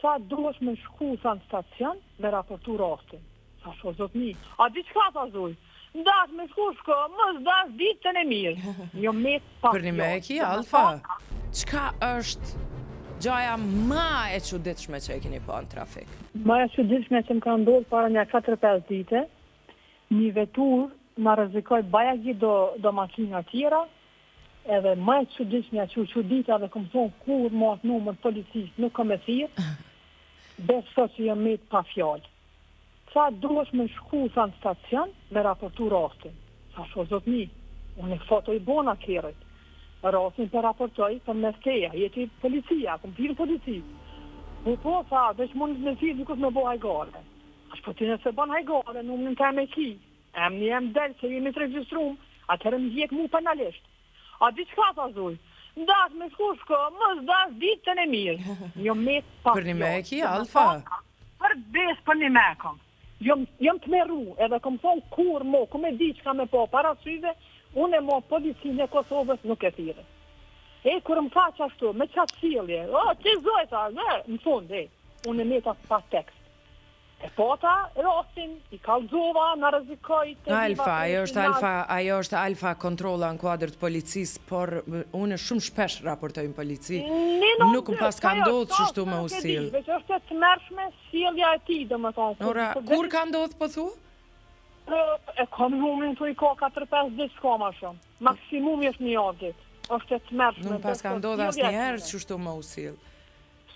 Tha duhesh me shku tha në stacion me raportu rastin. Thash o zotni, a di çka tha zoj, n'dash me shku shko, mos dash ditën e mirë. Jom met pa Për një me e fjalë. ki Alfa. Domethënë, Çka është gjaja ma e çuditshme që e keni pa në trafik? Ma e çuditshme që më ka ndodhur para nja 4-5 dite, një veturë na rrezikoi bajagi do do makina tjera, edhe ma e çuditshmja që u çudita dhe kom thonë kurrë mo atë numër policisë nuk kam e thirr, beso që jom met pa fjalë. Tha duhesh me shku tha në stacion me raportu rastin. Thash o zotni, unë foto i bona kerrit. Rastin po raportoj përmes teje, je ti policia, kom thirr në polici. Po po tha, veç mundet me thirr dikush me bo hajgare. Thash po ti nëse bon hajgare, numrin tem e ki. Emni jem del se jemi të regjistrum, atëherë më ndjek mu penalisht. A di çka tha zoj? N'dash me shku shko, mos dash ditën e mirë. Jom met pa Për një me e fjalë. ki, Alfa. Për besë për një me e kom. Jom, jom tmerru, edhe kom thonë kurrë mo, ku me di çka me pa para syve, unë e mo policinë e Kosovës nuk e thirrë. E, kur më tha qashtu, me qatë sjellje, o, ti zoj, tha, dhe, në fund, e, unë e meta pa tekst. E pata rastin, i kallxova, na rrezikoi të Alfa, ajo është alfa, ajo është alfa kontrolla në kuadër të policisë, por unë shumë shpesh raportoj në polici. Nuk më pas ka ndodhur qështu me u sill. Veç është e tmerrshme sjellja e tij, domethënë. Ora, kur ka ndodhur po thu? E kam numrin këtu i ka 4-5 ditë s'ka ma shumë. Maksimumi është një javë ditë. Është e tmerrshme. Nuk pas ka ndodhur asnjëherë qështu me u sill.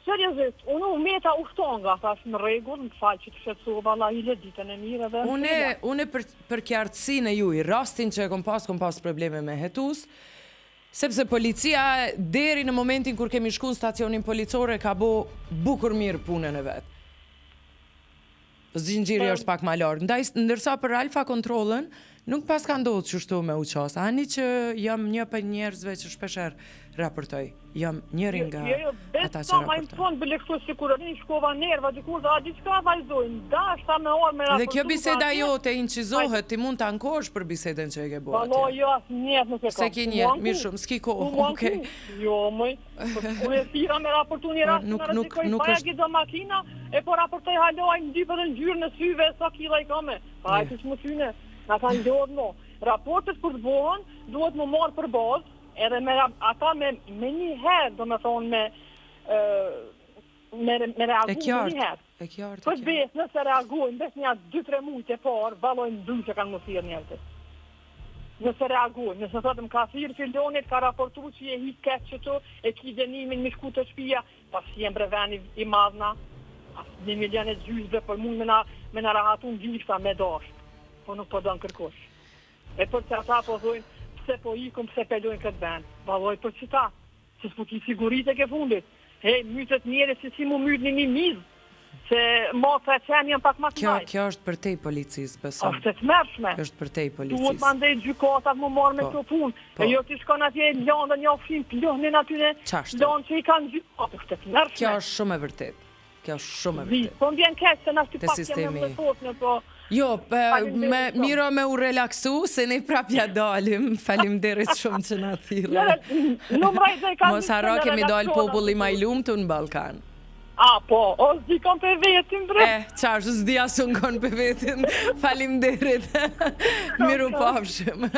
Seriozisht, unë u meta u shtonga, thash në rregull, më fal që të shqetësova, Lahile, ditën e mirë edhe Unë, unë për, për qartësinë e juj, rastin që e kom pas, kom pas probleme me hetus, sepse policia deri në momentin kur kemi shku në stacionin policor e ka bo bukur mirë punën e vet. Zinxhiri është pak ma larg. Ndaj, ndërsa për Alfa kontrollën, nuk pas ka ndodhur qështu me u qas. Ani që jam një prej njerëzve që shpeshherë raportoj. Jam njëri nga Jo, jo, ata që sa ma në raportoj. fund bile kështu sikur rini shkova nerva dikur dhe a diçka vazhdojnë, dashta me orë me Dhe kjo raportu biseda atje. jote incizohet, ti mund të ankohesh për bisedën që e ke bo Valla atje. jo asnjëherë nuk e Se kam. ki Ku një, mu anku? mirë shumë, s'ki Ku kohë, mu anku? okej. Jo, moj. Po, Unë e thira me raportu një Po, rast, nuk- në nuk- rrezikoj nuk bajagi është- do makina, e po raportoj halo, ai më dyp edhe ngjyrën e syve, sa killa i kame. Pa, ai që më syne, na kanë lodhë mo. Raportet kur të bohen, duhet më marrë për bazë, edhe me ra- ata me, me një herë, do me thonë, me, ë, me, me reagu E me një qartë, herë. e qartë, e Për qartë. besë, nëse reagojnë, veç një 2-3 mujt e parë, vallojnë ndryshe kanë më thirrë njerëzit. Nëse reagojnë, nëse thotë më ka thirrë filonit, ka raportu që je hi keq qëtu, e ki dënimin mi shku të shtëpia, pas jem bre veni i madh na, as një milion e gjysë për mund me na, me na rahatu në gishta me dasht, po nuk po don kërkush. E për që ata po thojnë, pse po ikum, pse pelojnë këtë vend, valloj për qëta, se s'po ki siguri tek e fundit. Hej, mytet njeri si si mu myt një një mizë, se maca e qenë janë pak ma të Kjo, ndaj. kjo është për tej policisë, beson. Është e tmerrshme. Kjo është për tej Duhet policisë. mandej gjykatat më marrë me Po, këto punë. po. E jo ti shkon atje landën ja fshin pluhnin atyne, Qashtu. landë që i kanë gjykatë, është e tmerrshme. Kjo është shumë e vërtet. Kjo është shumë e Di, vërtet. po më vjen keq se na si Te pak jemi sistemi. më fort po Jo, pe, me, Faleminderit shumë. miro me u relaksu, se ne prap ja dalim. Faleminderit shumë që na thirre. Numra i dhe kanë Mos harro kemi dal populli ma i lumtur në Ballkan. A, po, o s'di kom për vetin, bre. E, qashtu s'di as unë kon për vetin. Faleminderit. Miru pafshim.